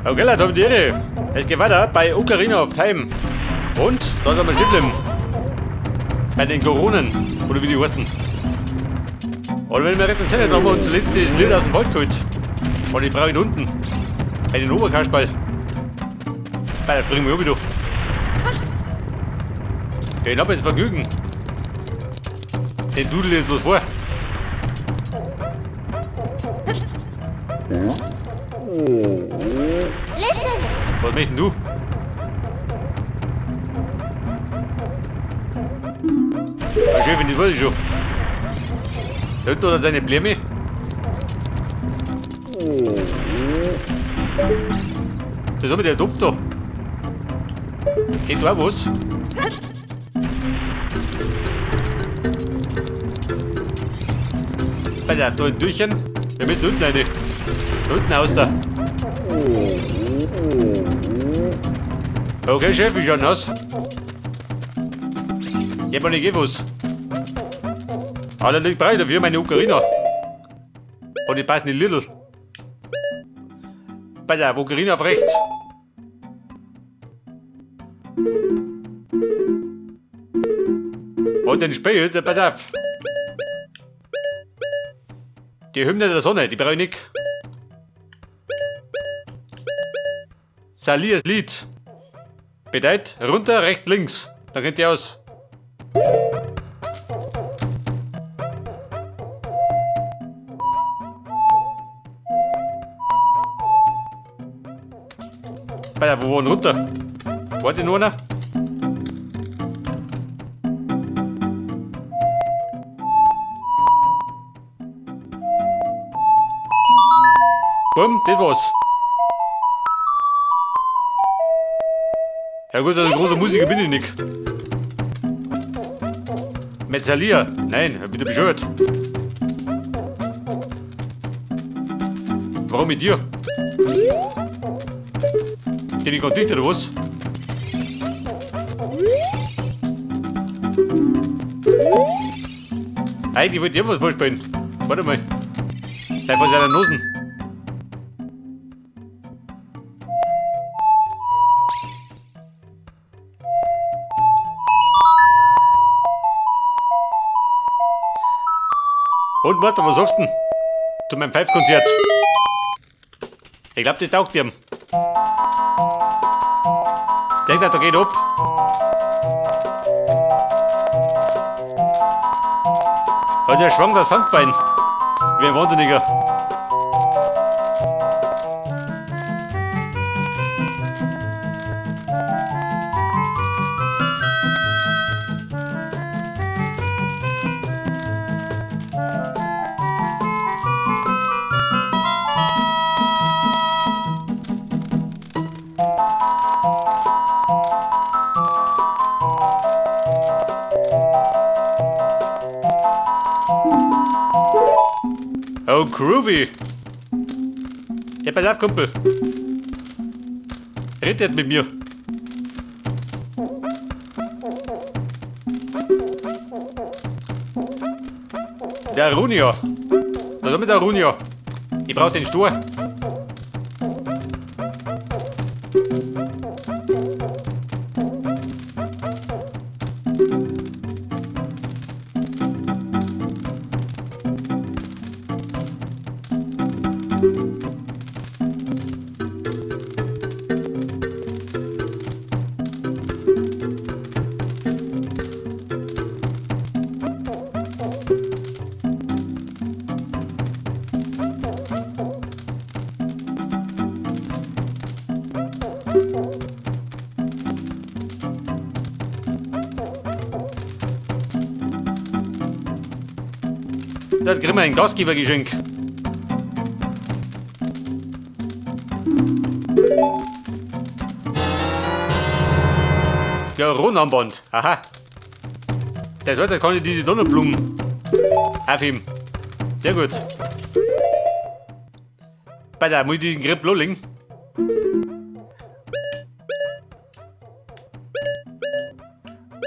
Okay, Leute, hab die Ehre. Es geht weiter bei Ocarina of Time. Und da sind wir stehen geblieben. Bei den Goronen, oder wie die heißen. Und wenn wir recht entsinne, da haben wir uns zuletzt das Lied aus dem Wald geholt. Und ich brauche ihn unten. Einen Oberkasperl. Bei, bring mich um, du. Ich hab jetzt Vergnügen. Den Dudel jetzt was vor. Was möchtest denn du? Ah, Chefin, das weiß ich schon. Da hinten hat er seine Bläme. Das ist aber der Topf da. Geht da auch was? Pass auf, da ein Türchen. Wir müssen unten rein. Da unten aus da. Okay, Chef, wie schaut denn aus? Ich hab noch nicht was. Allerdings brauche ich dafür meine Ocarina. Und die passen in Lidl. Pass auf, Ocarina auf rechts. Und den Spiel, pass auf. Die Hymne der Sonne, die brauche ich nicht. Saliers Lied. Bedeutet runter, rechts, links. Dann könnt ihr aus. Alter, wo war denn runter? Warte nur noch. Bumm, das war's. Ja gut, also großer Musiker bin ich nicht. Metzalier? Nein, bitte bescheuert. Warum mit dir? Bin ich gerade dicht oder was? Eigentlich wollte ich was vorspielen. Warte mal. Bleib von seiner Nosen. Und Martha, was sagst du denn? Zu meinem Pfeifkonzert. Ich glaub, das taugt ihm. Denkt er, da geht ab. Hat der schwang das Handbein. Wie ein Wahnsinniger. Oh, groovy. Ja, pass auf, Kumpel. Redet mit mir. Der Runio. Was ist mit der Runio? Ich brauch den Stur. Das kriegen wir ein Gastgebergeschenk. Ja, Rundarmband. Aha. Das wird, da kann ich diese Donnerblumen aufheben. Sehr gut. Bei der muss ich diesen Grip lolling.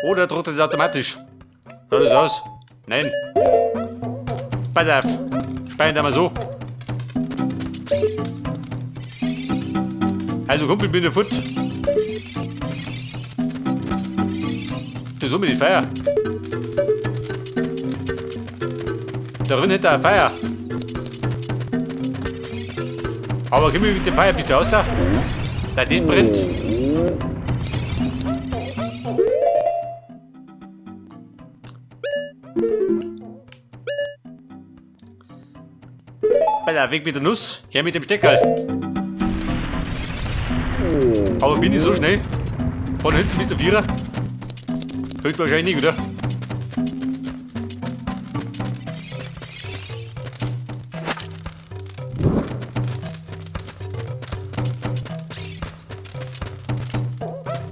Oder druckt das automatisch? Schaut das aus? Nein. Pass auf. Speichern wir so. Also komm, ich bin der Foot. Du so mit die Feier. Darin hätte er Feier. Aber komm ich mit dem Feuer bitte raus? Da das brennt. Alter, weg mit der Nuss, her mit dem Steckerl. Aber bin ich so schnell? Von hinten bis der Vierer? Höchstwahrscheinlich nicht, oder?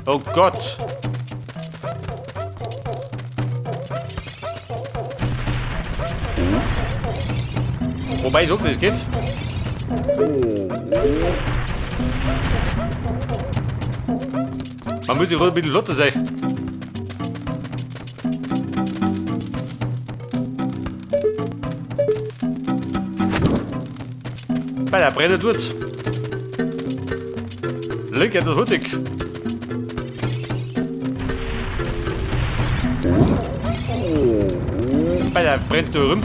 Oh Gott! Wobei, so es geht. Man muss ja ein bisschen flotter sein. Bei der Brenner tut's. Link hat das hurtig. Bei der brennt da rum.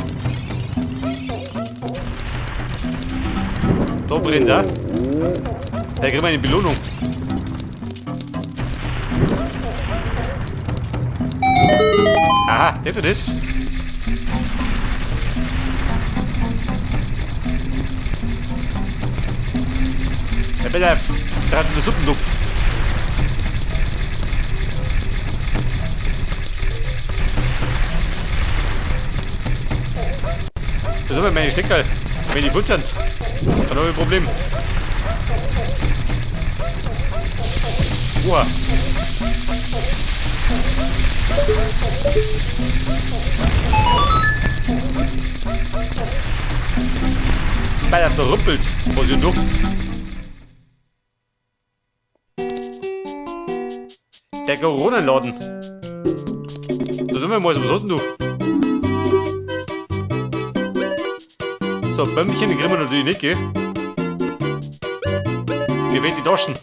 Da brennt er. Da kriegen wir eine Belohnung. Aha, seht ihr das? Ja, bitte, da hat einen Suppentopf. Das sind meine Stecker. Wenn die voll sind, dann habe ich ein Problem. Uah. Alter, da ruppelt. Was ist denn du? Der Corona-Laden. Da sind wir mal, was hast denn du? So, Bömmchen kriegen wir natürlich nicht, gell? Mir fehlen die Taschen.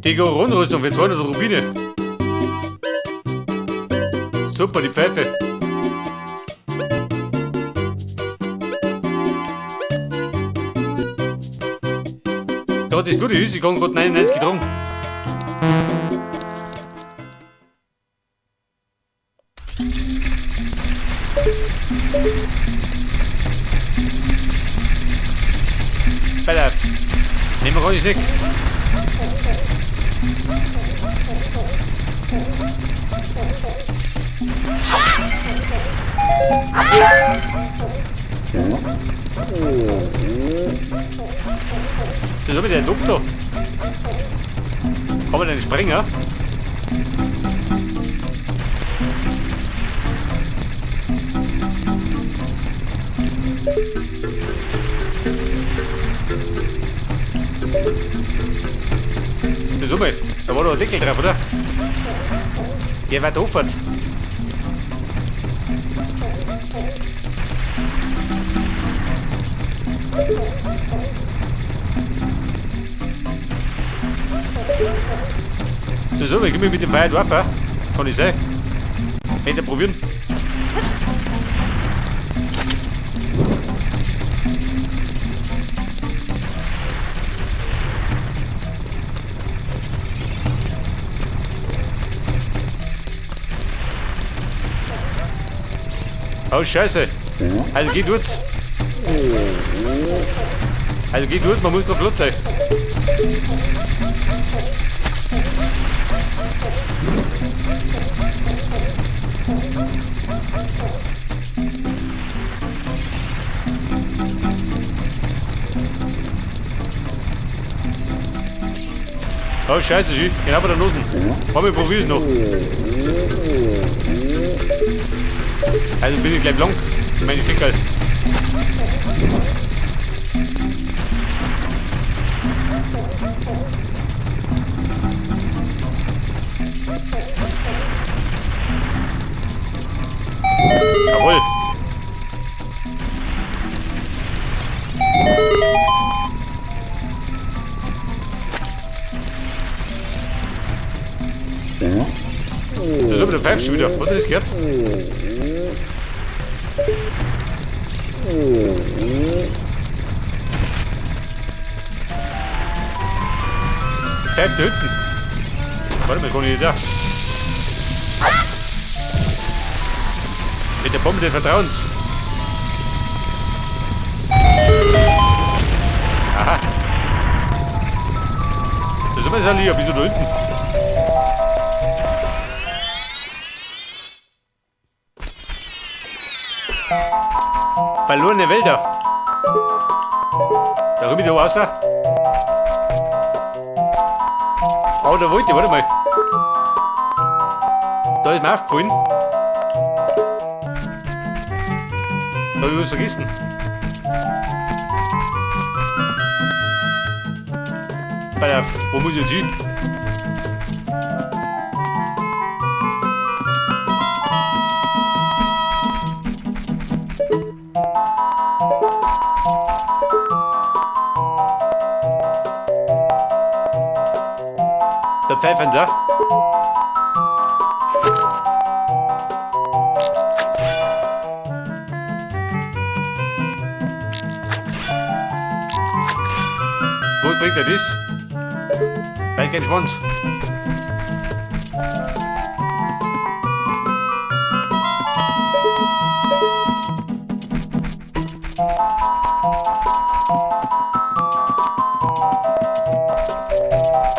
Die Corona-Rüstung für 200 Rubine. Super, die Pfeife. Ja, das Gute ist, ich kann gerade 99 getrunken. Pass auf. Nehmen wir gar nicht nichts. Das ist aber der Duft da. Kann man denn springen? Das ist da war doch ein Deckel drauf, oder? Der wird offen. Das ist ich mit dem Feuer drauf, kann ich sein. Möchte probieren. Oh Scheiße! Also geht gut! Also geht gut, man muss noch flott sein. Oh Scheiße, genau bei der Nosen. Komm, ich probier's noch. Also bin ich gleich blank. Meine Stickerl. Jawohl. pfeift schon wieder. Hat er das gehört? Pfeift da hinten. Warte mal, kann ich nicht da. Mit der Bombe des Vertrauens. Aha. Das ist immer so lieb, wieso da hinten? Verlorene Wälder. Da komm ich da raus. Aber da wollte ich, warte mal. Da ist mir aufgefallen. Da hab ich was vergessen. Pass auf, wo muss ich jetzt hin? Da pfeifen sie. Was bringt er das? Weiß kein Schwanz.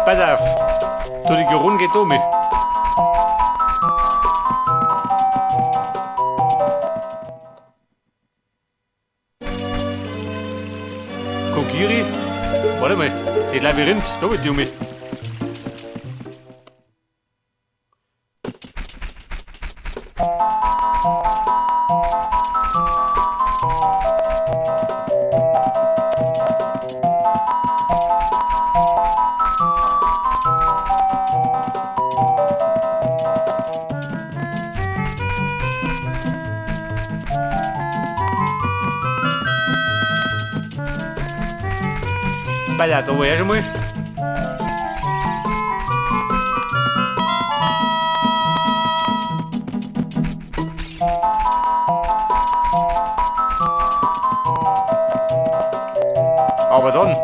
Pass auf! Du, die Gerun geht um mich. Kokiri? Warte mal, das Labyrinth, da wollte ich um mich. Pass auf, da war ich auch schon mal. Aber dann.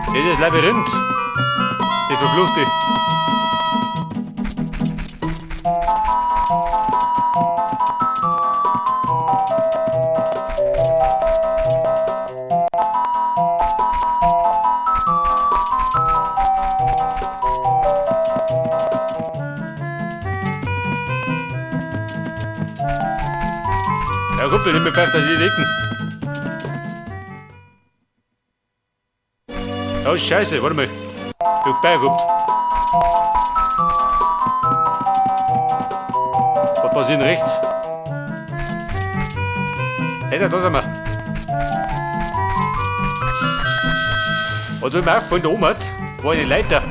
Das ist das Labyrinth. Die verfluchte. Ja, Kumpel, nimm mir pfeift an die Ecken. Oh Scheiße, warte mal. Ich hab Bein gehabt. Was passiert denn rechts? Hey, da sind wir. Was mir aufgefallen, da oben hat, war eine Leiter.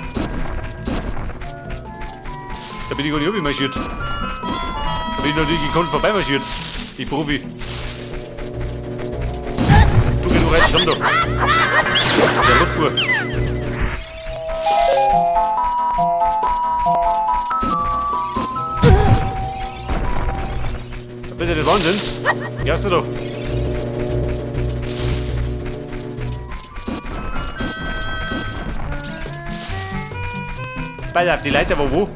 Da bin ich gar nicht runtermarschiert. Da bin ich noch nicht gekonnt vorbeimarschiert. Ich Profi. Du geh du rein zusammen da. Der Rotbur. Ein bisschen des Wahnsinns. Ja, du doch. Pass auf, die Leiter war wo?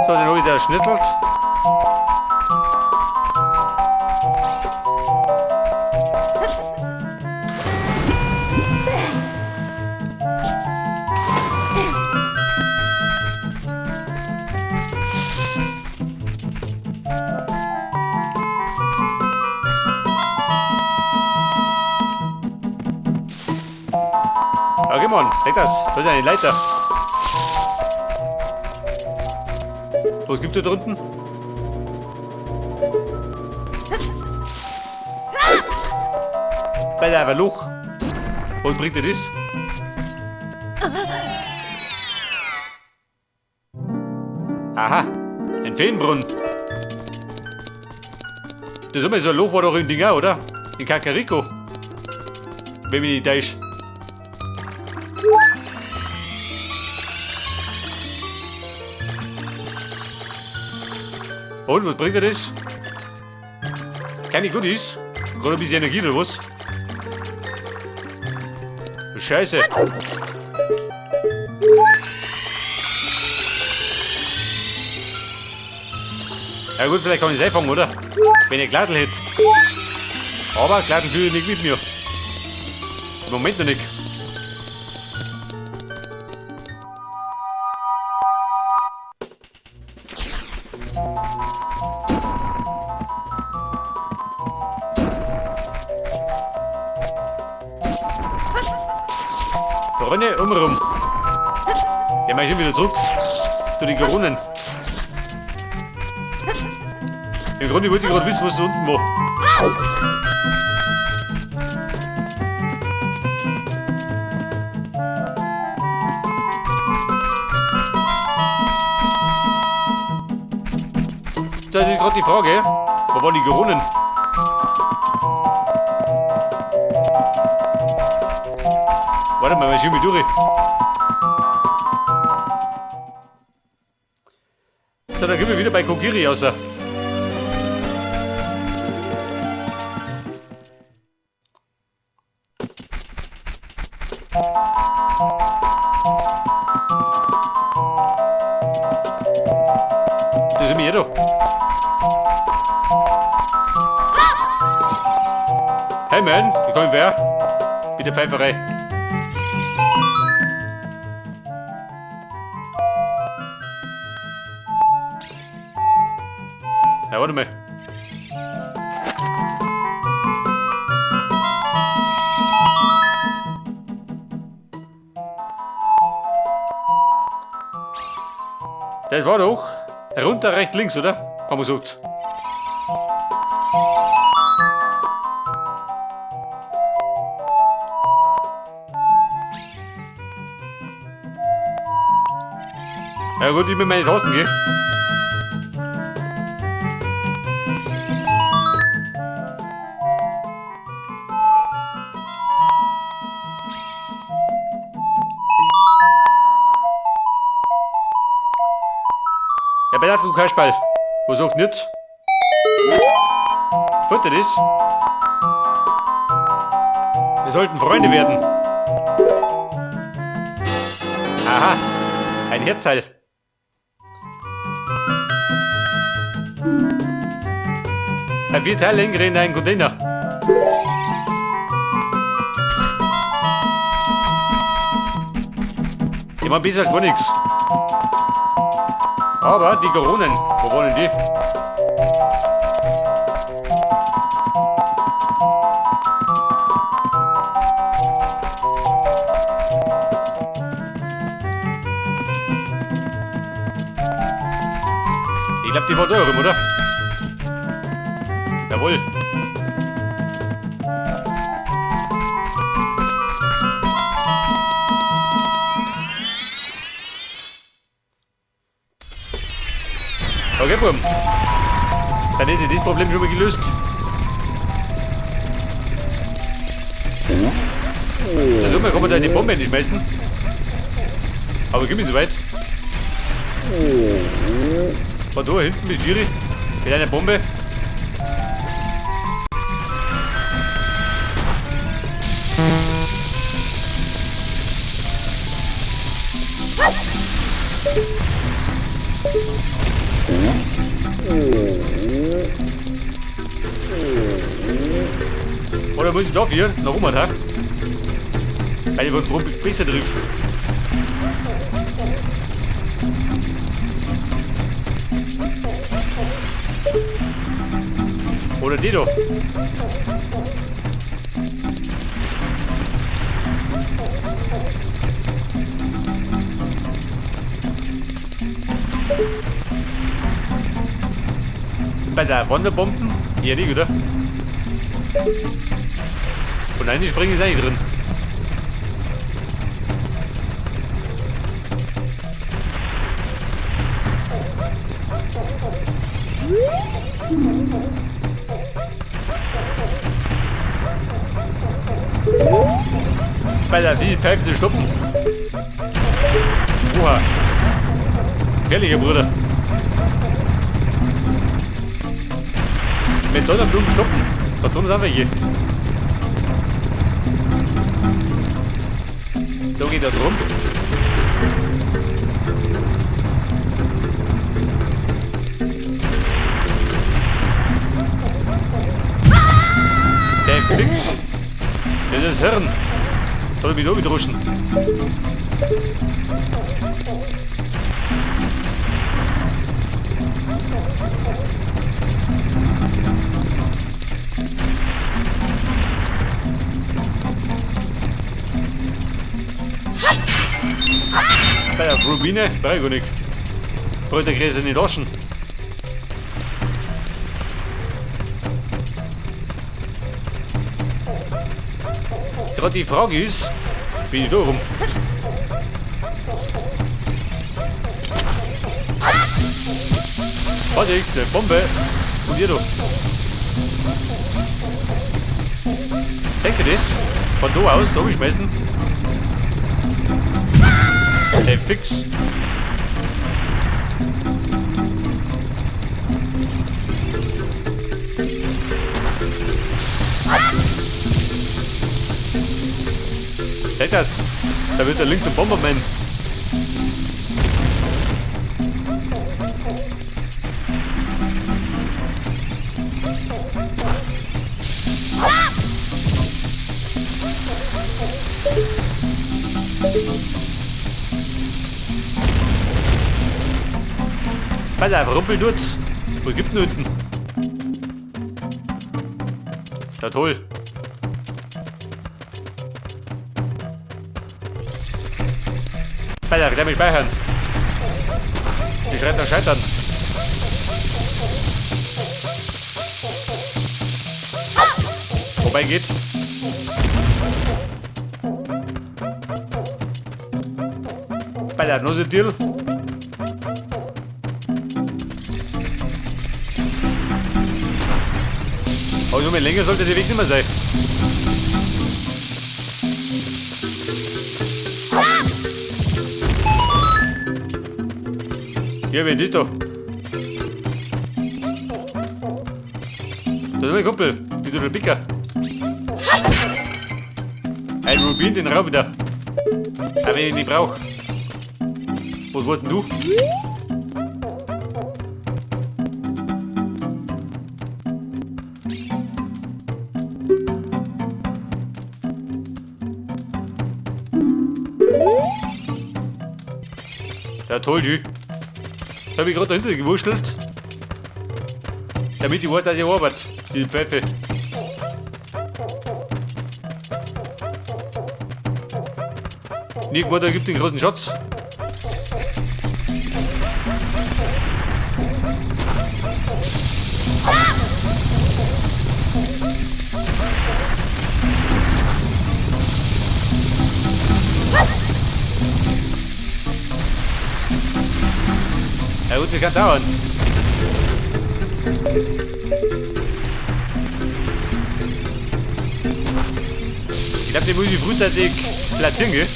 So, den hab ich da schnittelt. Okay, Mann, leg das. Das ist eine Leiter. Was gibt's da drunten? Bei der Loch. Was bringt dir das? Aha, ein Feenbrunnen. Das ist immer so ein Loch war doch im Ding auch, oder? In Kakariko. Wenn mich nicht täusche. Und, was bringt dir das? Keine Goodies? Gerade ein bisschen Energie oder was? Scheiße. Ja gut, vielleicht kann ich es einfangen, oder? Wenn ich Gladl hätte. Aber Gladl will ich nicht mit mir. Im Moment noch nicht. Freunde, umrum. Ja, mach ich schon wieder zurück. Zu den Goronen. Im Grunde wollte ich gerade wissen, was da unten war. Das ist gerade die Frage. Wo waren die Goronen? Warte mal, ich mich durch. So, dann gehen wir wieder bei Kokiri raus. Das ist mir da. Hey man, ich komme wer? Bitte Pfeiferei. Ja, warte mal. Das war doch runter, rechts, links, oder? Haben wir gesagt. Ja gut, ich mit meinen Tasten, gell? Ja, bei der Kasperl. Was sagt denn jetzt? Futter das? Wir sollten Freunde werden. Aha, ein Herzteil. Ein 4 Teile in einen Container. Ich meine, besser gar nichts. Aber die Goronen, wo wollen die? Ich glaube, die war da rum, oder? Jawohl. Okay, Bum. Dann hätte ich das Problem schon mal gelöst. Da kann man da eine Bombe hinschmeißen. Aber gib mir so weit. Von da hinten mit Fury. Mit einer Bombe. Oder muss ich da hier noch rum, oder? Weil ich von besser trifft. Oder die da. Bei der Wanderbomben? Ja, nicht, oder? Und eine springen ist eigentlich drin. Bei der die Pfeife stoppen. Oha. Gefährlicher Bruder. Mit Donnerblumen stoppen. Da drum sind wir hier. Da geht er drum. Der Fix. Das ist Hirn. Soll ich mich da mitruschen? Bei der Rubine brauche ich gar nicht. Brauche der Gräser nicht waschen. Gerade die Frage ist, bin ich da rum? Warte, eine Bombe. Und ihr da. Denkt ihr das? Von da aus, da schmeißen. Hey, fix. Seht das? Da wird der Link zum Bomberman. Pass auf, rumpel tut's. Wo gibt's denn unten? Ja toll. Pass auf, gleich mich speichern. Die schreit nach Scheitern. Vorbei geht. Bei der Nose Deal. Aber so mehr länger sollte der Weg nicht mehr sein. Ja, wer ist das da? Das ist mein Kumpel, die du Picker. Ein Rubin, den raub wieder. Aber wenn ich ihn nicht brauch. Was wolltest denn du? Ja, toll, G. Da hab ich gerade dahinter gewurschtelt. Damit ich weiß, dass ich arbeite. Die Pfeife. Nirgendwo da gibt es den großen Schatz. Ja gut, das kann dauern. Ich glaube, die muss ich frühzeitig platzieren, gell?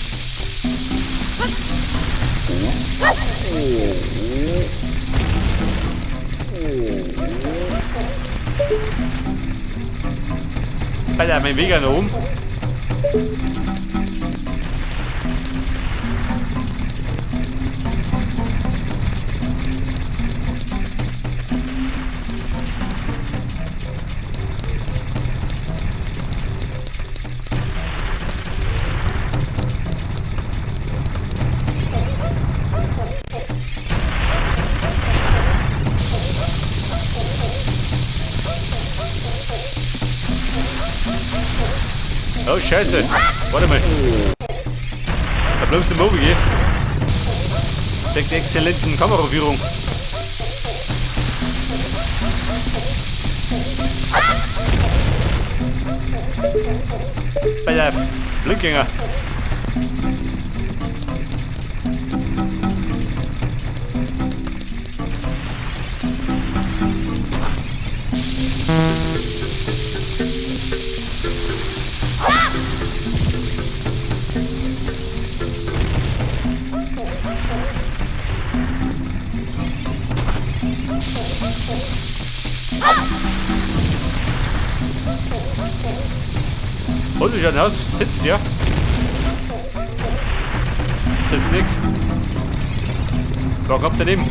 Alter, mein Weg nach oben. Oh Scheiße! Warte mal. Da bleibst du im Obi, gell? Dank der exzellenten Kameraführung. Pass auf, Blindgänger. Und wie schaut aus? Sitzt ja? Sitzt nicht. Da kommt daneben.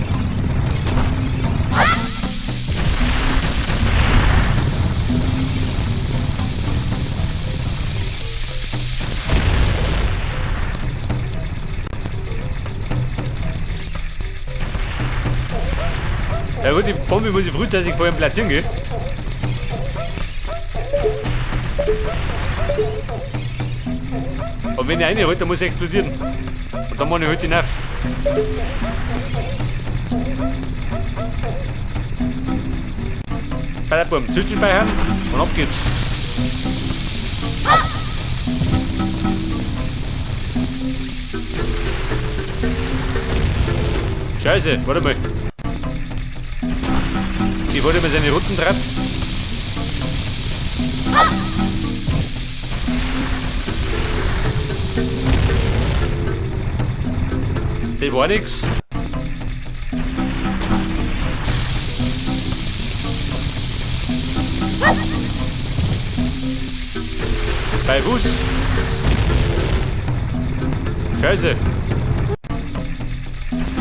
Ja gut, die Bombe muss ich frühzeitig vor ihm platzieren, gell? Und wenn ich reinholt, dann muss ich explodieren. Und dann mache ich heute hinauf. Bei der Bombe zwischenspeichern und ab geht's. Scheiße, warte mal. Ich wollte mir seine Runden dran. Das war nix. Bei Fuß. Scheiße.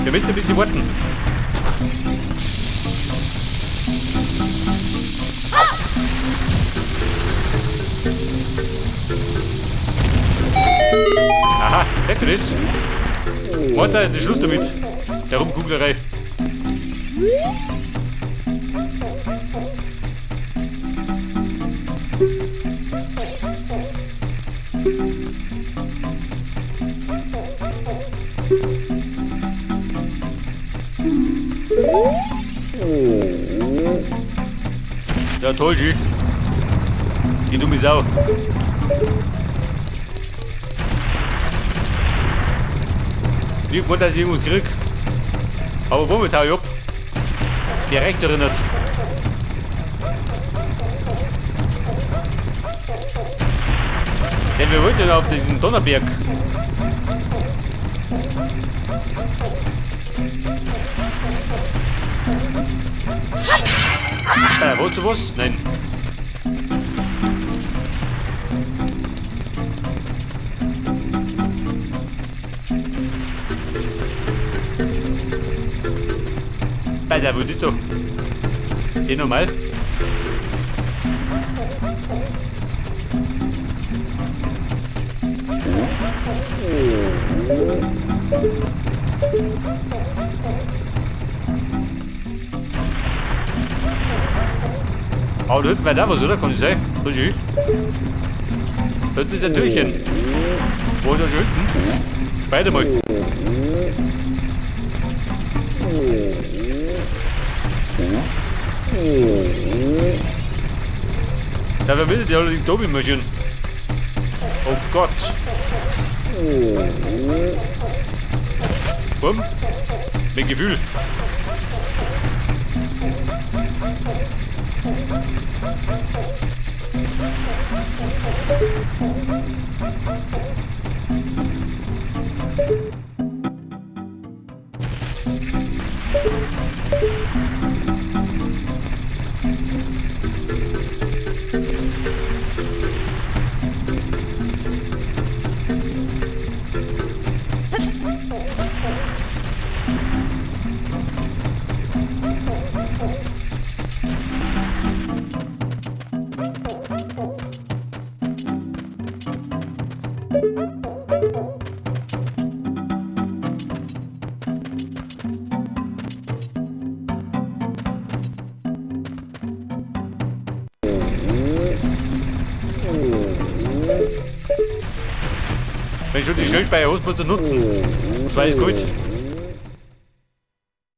Wir müssen ein bisschen warten. Aha, merkt ihr das? Macht da den Schluss damit. Der Rumkuglerei. Ja, toll, G. Die dumme Sau. Ich wollte, dass ich irgendwas krieg. Aber womit hau ich ab? Der recht erinnert. Denn wir wollten ja auf den Donnerberg. Wolltest du was? Nein. Bei der wo bist du? Geh nochmal. Aber da hinten war da was, oder? Kann ich sein? Da ist ich. Da hinten ist ein Türchen. Wo ist das hinten? Speide mal. Da vermittelt die allerdings Tobi marschieren. Oh Gott. Bumm. Mit Gefühl. Wenn schon die Schnellspeicher hast, musst du nutzen. Und zwar ist gut.